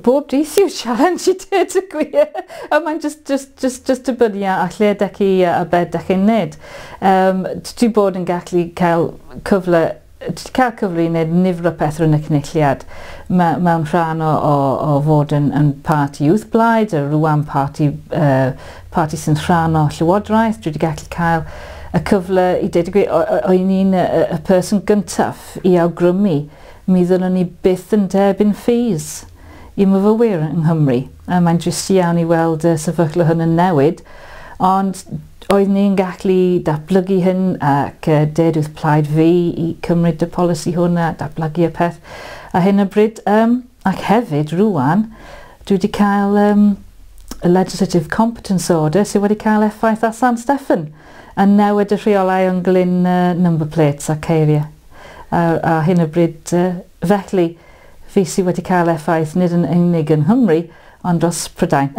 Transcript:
Bob dydd yw'r challenge i dweud y gwir. A mae'n just dibynnu ar lle ydych chi a beth ydych chi'n neud. Dwi bod yn gallu cael cyfle dwi cael cyfle i wneud nifer o pethau yn y Cynulliad. Mewn rhan o fod yn parti wrthblaid, a rwan parti sy'n rhan o Llywodraeth. Dwi wedi gallu cael y cyfle i dweud y gwir, o'n i'n y person gyntaf i awgrymu mi ddylwn ni byth yn derbyn fees i myfyrwyr yng Nghymru. A mae'n drist iawn i weld y sefyllfa hwn yn newid, ond oedd ni'n gallu datblygu hyn ac dweud wrth plaid fi i cymryd y polisi hwn a datblygu y peth a hyn o bryd. Ac hefyd, rwan, dwi wedi cael y Legislative Competence Order sydd wedi cael effaith ar San Steffan a newid y rheolau ynglyn number plates a ceiriau. A hyn o bryd, felly, fi sydd wedi cael effaith nid yn unig yn Nghymru, ond dros Prydain.